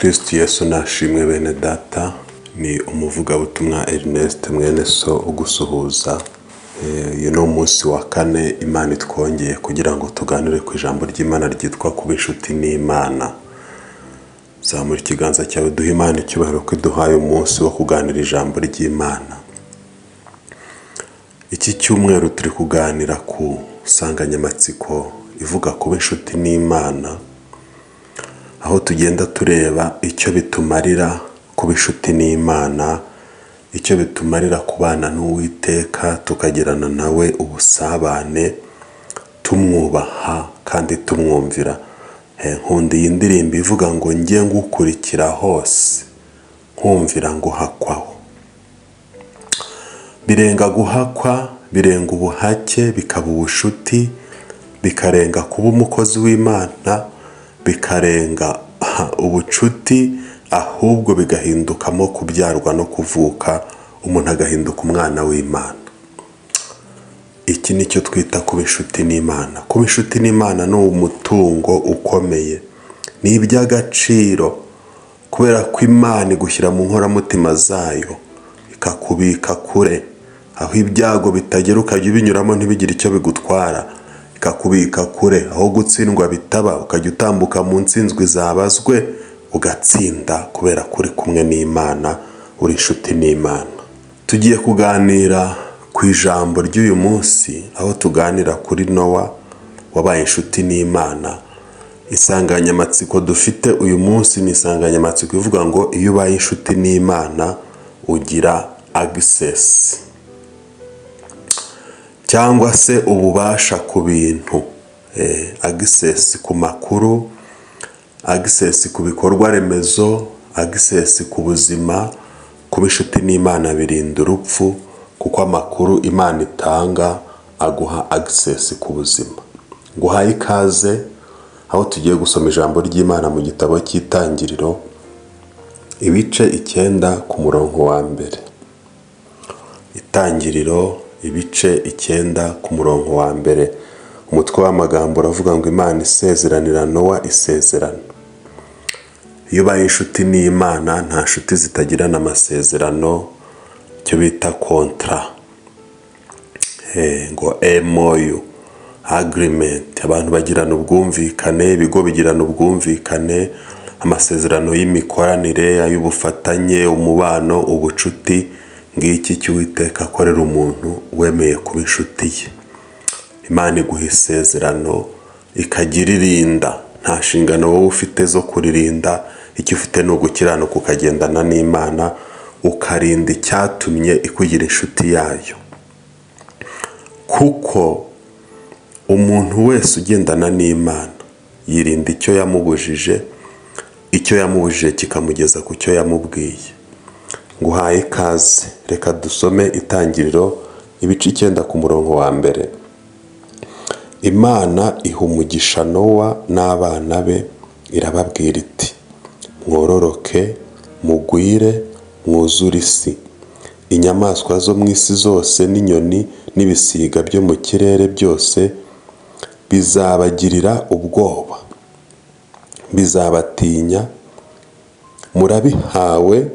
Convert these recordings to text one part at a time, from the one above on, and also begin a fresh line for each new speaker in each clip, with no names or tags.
Kristo Yesu nashimwe bene data, ni umuvugabutumwa Ernest mwene so ugusuhuza. Uyu ni umunsi wa kane Imana itwongeye kugira ngo tuganire ku ijambo ry'Imana ryitwa kuba inshuti n'Imana. Zamura ikiganza cyawe duhe Imana icyubahiro ko iduhaye umunsi wo kuganira ijambo ry'Imana. Iki cyumweru turi kuganira ku nsanganyamatsiko ivuga kuba inshuti n'Imana, aho tugenda tureba icyo bitumarira kuba inshuti n'Imana, icyo bitumarira kubana n'Uwiteka tukagirana nawe ubusabane, tumwubaha kandi tumwumvira. Nkunda iyi ndirimbo ivuga ngo njye ngukurikira hose, nkumvira nguhakwaho. Birenga guhakwa, birenga ubuhake, bikaba ubushuti, bikarenga kuba umukozi w'Imana, bikarenga ubucuti, ahubwo bigahindukamo kubyarwa no kuvuka, umuntu agahinduka umwana w'Imana. Iki ni cyo twita kuba inshuti n'Imana. Kuba inshuti n'Imana ni umutungo ukomeye, ni iby'agaciro, kubera ko Imana igushyira mu nkoramutima zayo, ikakubika kure, aho ibyago bitagera ukajya ubinyuramo ntibigire icyo bigutwara, ikakubika kure, aho gutsindwa bitaba, ukajya utambuka mu nsinzwi zabazwe, ugatsinda kubera ko uri kumwe n'Imana, uri inshuti n'Imana. Tugiye kuganira ku ijambo ry'uyu munsi, aho tuganira kuri Nowa wabaye inshuti n'Imana. Insanganyamatsiko dufite uyu munsi ni insanganyamatsiko ivuga ngo iyo ubaye inshuti n'Imana ugira access cyangwa se ububasha ku bintu, access ku makuru, access ku bikorwa remezo, access ku buzima. Kuba inshuti n'Imana birinda urupfu, kuko amakuru Imana itanga aguha access ku buzima. Nguhaye ikaze aho tugiye gusoma ijambo ry'Imana mu gitabo cy'Itangiriro, ibice 9 ku murongo wa mbere. Itangiriro ibice 9 ku murongo wa mbere. Umutwe w'amagambo uravuga ngo Imana isezeranira Nowa isezerano. Iyo ubaye inshuti n'Imana, nta nshuti zitagirana amasezerano, icyo bita contrat, ngo MOU, agreement. Abantu bagirana ubwumvikane, ibigo bigirana ubwumvikane, amasezerano y'imikoranire, ay'ubufatanye, umubano, ubucuti. Ngiki icyo Uwiteka akorera umuntu wemeye kuba inshuti ye. Imana iguha isezerano ikajya iririnda. Nta nshingano wowe ufite zo kuririnda, icyo ufite ni ugukiranuka ukagendana n'Imana, ukarinda icyatumye ikugira inshuti yayo. Kuko umuntu wese ugendana n'Imana yirinda icyo yamubujije, icyo yamubujije kikamugeza ku cyo yamubwiye. Nguhaye ikaze, reka dusome Itangiriro ibice 9 ku murongo wa mbere. Imana iha umugisha Nowa n'abana be, irababwira iti: "Mwororoke, mugwire, mwuzure isi. Inyamaswa zo mu isi zose n'inyoni n'ibisiga byo mu kirere byose bizabagirira ubwoba, bizabatinya. Murabihawe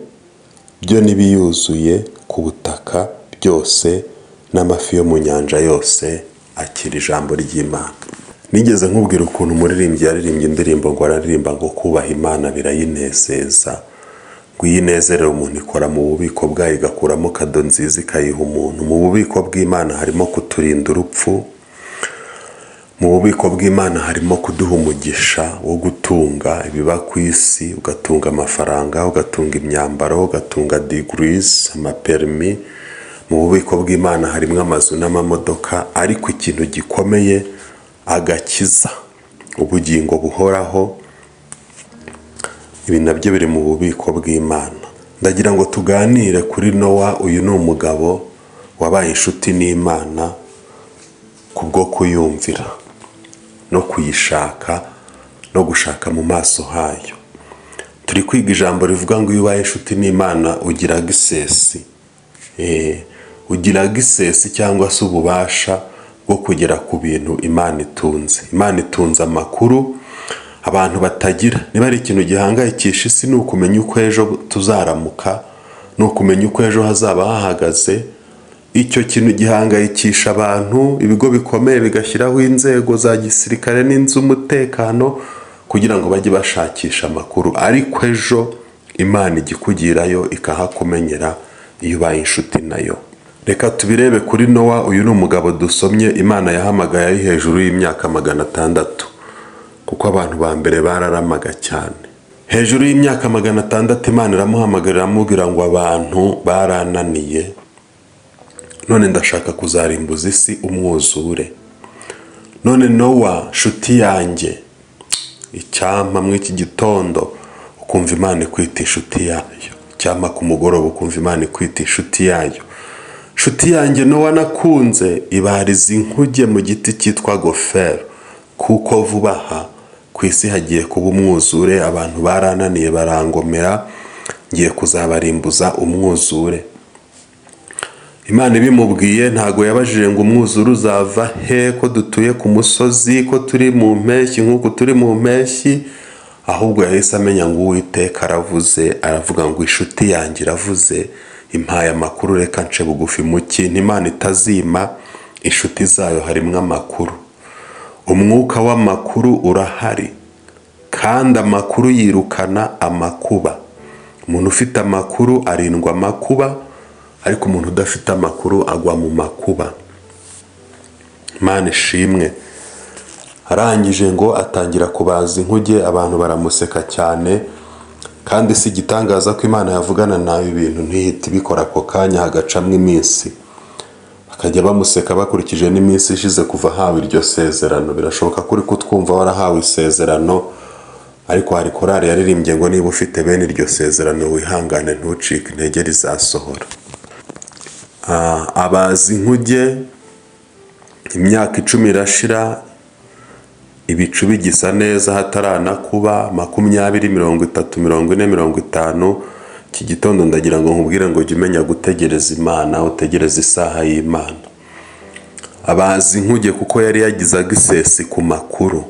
byo n'ibiyuzuye ku butaka byose n'amafi yo mu nyanja yose." Akira ijambo ry'Imana. Nigeze nkubwira ukuntu umuririmbyi yaririmbye indirimbo ngo araririmba ngo kubaha Imana birayinezeza, ngo iyo inezerewe umuntu ikora mu bubiko bwayo igakuramo kado nziza ikayiha umuntu. Mu bubiko bw'Imana harimo kuturinda urupfu, mu bubiko bw'Imana harimo kuduha umugisha wo gutunga ibiba ku isi, ugatunga amafaranga, ugatunga imyambaro, ugatunga degrees, amaperimi. Mu bubiko bw'Imana harimo amazu n'amamodoka, ariko ikintu gikomeye, agakiza, ubugingo buhoraho, ibi nabyo biri mu bubiko bw'Imana. Ndagira ngo tuganire kuri Nowa. Uyu ni umugabo wabaye inshuti n'Imana kubwo kuyumvira no kuyishaka no gushaka mu maso hayo. Turi kwiga ijambo rivuga ngo iyo ubaye inshuti n'Imana ugira access, ugira access cyangwa se ububasha bwo kugera ku bintu Imana itunze. Imana itunze amakuru, Abantu batagira, niba ari ikintu gihangayikisha isi, ni ukumenya uko ejo tuzaramuka, ni ukumenya uko ejo hazaba hahagaze. Icyo kintu gihangayikisha abantu, ibigo bikomeye bigashyiraho inzego za gisirikare n'iz'umutekano kugira ngo bajye bashakisha amakuru. Ariko ejo Imana ijya ikugirayo ikahakumenyera iyo ubaye inshuti nayo. Reka tubirebe kuri Nowa. Uyu ni umugabo dusomye Imana yahamagaye ari hejuru y'imyaka 600, kuko abantu ba mbere bararamaga cyane. Hejuru y'imyaka 600 Imana iramuhamagara, iramubwira ngo: "Abantu barananiye, none ndashaka kuzarimbuza isi umwuzure. None Nowa nshuti yanjye." Icyampa muri iki gitondo ukumva Imana ikwita inshuti yayo, icyampa ku mugoroba ukumva Imana ikwita inshuti yayo. "Nshuti yanjye Nowa nakunze, ibariza inkuge mu giti cyitwa gofero, kuko vuba aha ku isi hagiye kuba umwuzure. Abantu barananiye, barangomera, ngiye kuzabarimbuza umwuzure." Imana ibimubwiye ntabwo yabajije ngo: "Umwuzure uzava he, ko dutuye ku musozi, ko turi mu mpeshyi nk'uku turi mu mpeshyi?" Ahubwo yahise amenya ngo: "Uwiteka aravuze, aravuga ngo inshuti yanjye iravuze, impaye amakuru, reka nce bugufi." Mu kintu Imana itazima inshuti zayo harimo amakuru. Umwuka w'amakuru urahari, kandi amakuru yirukana amakuba. Umuntu ufite amakuru arindwa amakuba, ariko umuntu udafite amakuru agwa mu makuba. Imana ishimwe. Arangije ngo atangira kubaza inkuge, abantu baramuseka cyane. Kandi si igitangaza ko Imana yavugana nawe ibintu ntihite ibikora ako kanya, hagacamo iminsi, bakajya bamuseka bakurikije n'iminsi ishize kuva ahawe iryo sezerano. Birashoboka ko uri kutwumva warahawe isezerano, ariko hari korari yaririmbye ngo: "Niba ufite bene iryo sezerano, wihangane, ntucike intege, rizasohora." Abaza inkuge, imyaka 10 irashira, ibicu bigisa neza, hataranakuba 20, 30, 40, 50. Iki gitondo ndagira ngo nkubwire ngo jya umenya gutegereza Imana, utegereze isaha y'Imana. Abaza inkuge kuko yari yagize access ku makuru.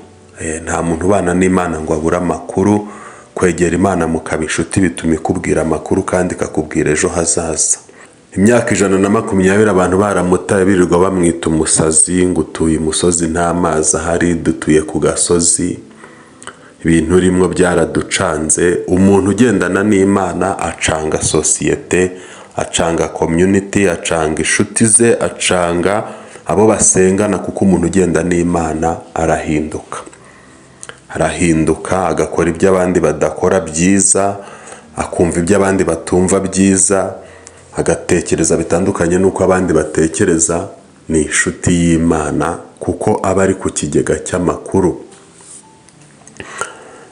Nta muntu ubana n'Imana ngo abure amakuru. Kwegera Imana mukaba inshuti bituma ikubwira amakuru kandi ikakubwira ejo hazaza. Imyaka 120 abantu baramutaye, birirwa bamwita umusazi, ngo: "Utuye imusozi, nta mazi ahari, dutuye ku gasozi, ibintu urimo byaraducanze." Umuntu ugendana n'Imana acanga sosiyete, acanga community, acanga inshuti ze, acanga abo basengana, kuko umuntu ugenda n'Imana arahinduka, arahinduka agakora ibyo abandi badakora byiza, akumva ibyo abandi batumva byiza, agatekereza bitandukanye n'uko abandi batekereza. Ni inshuti y'Imana kuko aba ari ku kigega cy'amakuru.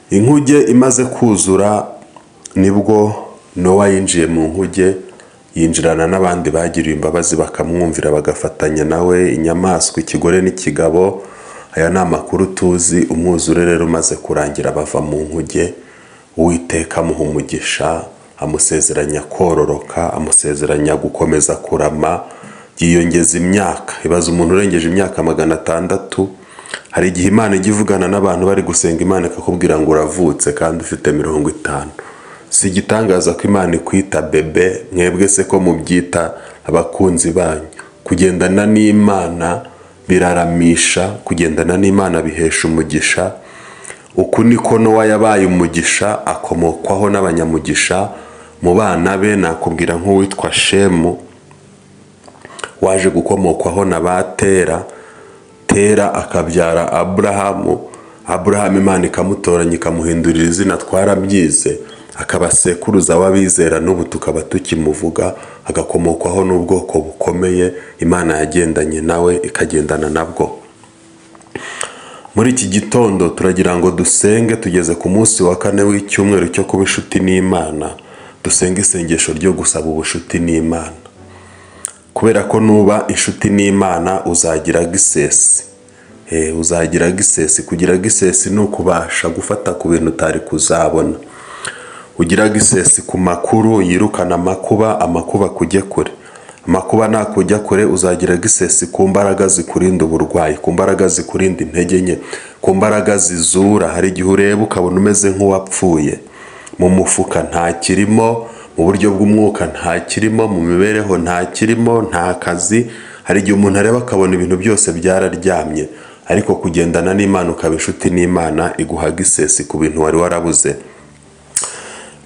Inkuge imaze kuzura nibwo Nowa yinjiye mu nkuge, yinjirana n'abandi bagiriwe imbabazi bakamwumvira, bagafatanya nawe, inyamaswa, ikigore n'ikigabo. Aya ni amakuru tuzi. Umwuzure rero umaze kurangira bava mu nkuge, Uwiteka amuha umugisha, amusezeranya kororoka, amusezeranya gukomeza kurama, yiyongeza imyaka. Ibaza umuntu urengeje imyaka 600. Hari igihe Imana ijya ivugana n'abantu bari gusenga Imana, ikakubwira ngo uravutse kandi ufite 50. Si igitangaza ko Imana ikwita bébé, mwebwe se ko mubyita abakunzi banyu. Kugendana n'Imana biraramisha, kugendana n'Imana bihesha umugisha. Uku niko Nowa yabaye umugisha, akomokwaho n'abanyamugisha. Mu bana be nakubwira nk'uwitwa Shemu, waje gukomokwaho na ba Tera, Tera akabyara Aburahamu, Aburahamu Imana ikamutoranya, ikamuhindurira izina, twarabyize, akaba sekuruza w'abizera, n'ubu tukaba tukimuvuga, agakomokwaho n'ubwoko bukomeye Imana yagendanye nawe ikagendana nabwo. Muri iki gitondo turagira ngo dusenge. Tugeze ku munsi wa kane w'icyumweru cyo kuba inshuti n'Imana. Dusenge isengesho ryo gusaba ubucuti n'Imana, kubera ko nuba inshuti n'Imana uzagira access. Uzagira access. Kugira access ni ukubasha gufata ku bintu utari kuzabona. Ugira access ku makuru yirukana amakuba, amakuba kujye kure. Amakuba nakujya kure, uzagira access ku mbaraga zikurinda uburwayi, ku mbaraga zikurinda intege nke, ku mbaraga zikurinda gupfa. ku mbaraga zizura. Hari igihe ureba ukabona umeze nk'uwapfuye, mu mufuka ntakirimo, mu buryo bw'umwuka ntakirimo, mu mibereho ntakirimo, nta kazi. Hari igihe umuntu areba akabona ibintu byose byararyamye, ariko kugendana n'Imana, ukaba inshuti n'Imana, iguha access ku bintu wari warabuze.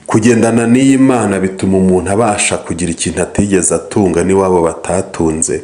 Kugendana n'iyi Mana bituma umuntu abasha kugira ikintu atigeze atunga n'iwabo batatunze.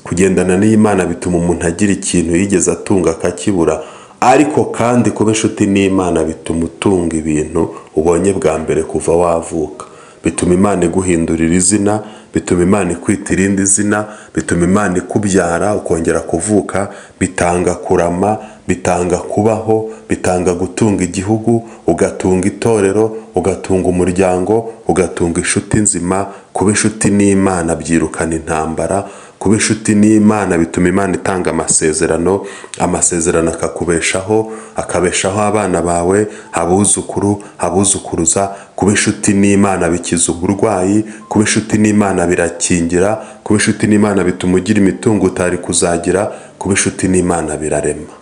Kugendana n'iyi Mana bituma umuntu agira ikintu yigeze atunga akakibura. Ariko kandi kuba inshuti n'Imana bituma utunga ibintu ubonye bwa mbere kuva wavuka. Bituma Imana iguhindurira izina, bituma Imana ikwita irindi zina, bituma Imana ikubyara ukongera kuvuka. Bitanga kurama, bitanga kubaho, bitanga gutunga igihugu, ugatunga itorero, ugatunga umuryango, ugatunga inshuti nzima. Kuba inshuti n'Imana byirukana intambara. Kuba inshuti n'Imana bituma Imana itanga amasezerano, amasezerano akakubeshaho, akabeshaho abana bawe, abuzukuru, abuzukuruza. Kuba inshuti n'Imana bikiza uburwayi. Kuba inshuti n'Imana birakingira. Kuba inshuti n'Imana bituma ugira imitungo utari kuzagira. Kuba inshuti n'Imana birarema.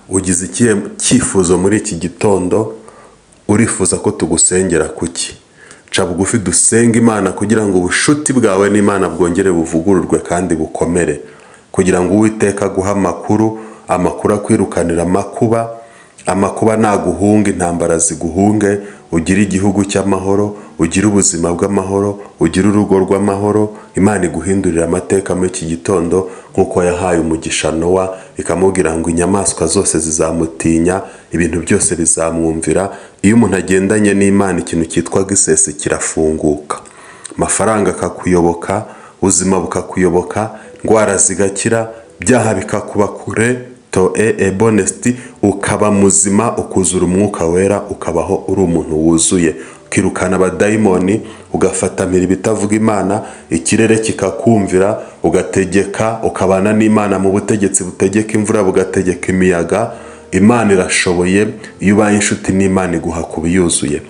Ugize ikihe cyifuzo muri iki gitondo? Urifuza ko tugusengera kuki? Ca bugufi dusenga Imana kugira ngo ubushuti bwawe n'Imana bwongere buvugururwe kandi bukomere, kugira ngo Uwiteka aguhe amakuru, amakuru akwirukanira amakuba, amakuba naguhunga, intambara ziguhunge, ugire igihugu cy'amahoro, ugire ubuzima bw'amahoro, ugire urugo rw'amahoro. Imana iguhindurira amateka muri iki gitondo, nk'uko yahaye umugisha Nowa, ikamubwira ngo inyamaswa zose zizamutinya, ibintu byose bizamwumvira. Iyo umuntu agendanye n'Imana, ikintu cyitwa access kirafunguka, amafaranga akakuyoboka, ubuzima bukakuyoboka, indwara zigakira, ibyaha bikakuba kure, to e ebonesiti, ukaba muzima, ukuzura Umwuka Wera, ukabaho uri umuntu wuzuye, ukirukana abadayimoni, ugafatamira ibitavuga Imana, ikirere kikakumvira, ugategeka, ukabana n'Imana mu butegetsi butegeka imvura, bugategeka imiyaga. Imana irashoboye. Iyo ubaye inshuti n'Imana, iguha kuba yuzuye.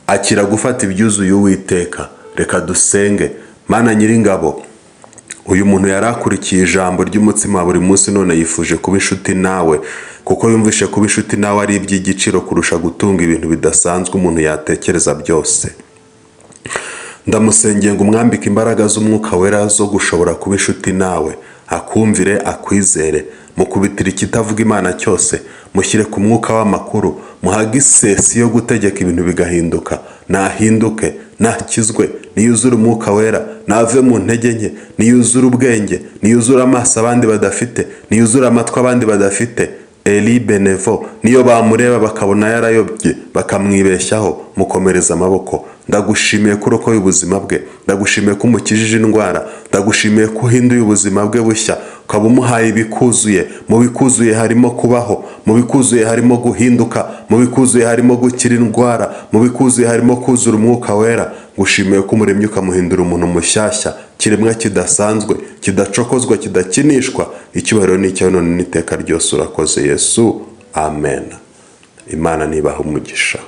Akira gufata ibyuzuye Uwiteka. Reka dusenge. Mana Nyiringabo, uyu muntu yari akurikiye ijambo ry'umutsima wa buri munsi, none yifuje kuba inshuti nawe, kuko yumvishe kuba inshuti nawe ari iby'igiciro kurusha gutunga ibintu bidasanzwe umuntu yatekereza byose. Ndamusengeye ngo umwambike imbaraga z'Umwuka Wera zo gushobora kuba inshuti nawe, akumvire, akwizere. Mukubitira ikitavuga Imana cyose, mushyire ku mwuka w'amakuru, muhe access yo gutegeka ibintu bigahinduka. Nahinduke, nakizwe, niyuzure Umwuka Wera, nave mu ntege nke, niyuzure ubwenge, niyuzure amaso abandi badafite, niyuzure amatwi abandi badafite. Eri benevo, niyo bamureba bakabona yarayobye, bakamwibeshyaho, mukomereza amaboko. Ndagushimiye ko urokoye ubuzima bwe, ndagushimiye ko umukijije indwara, ndagushimiye ko uhinduye ubuzima bwe bushya, ukaba umuhaye ibikuzuye. Mu bikuzuye harimo kubaho, mu bikuzuye harimo guhinduka, mu bikuzuye harimo gukira indwara, mu bikuzuye harimo kuzura Umwuka Wera. Ngushimiye ko umuremyi, ukamuhindura umuntu mushyashya, kiremwa kidasanzwe, kidacokozwa, kidakinishwa. Icyubahiro ni icyawe none n'iteka ryose. Urakoze Yesu, amen. Imana nibaha umugisha.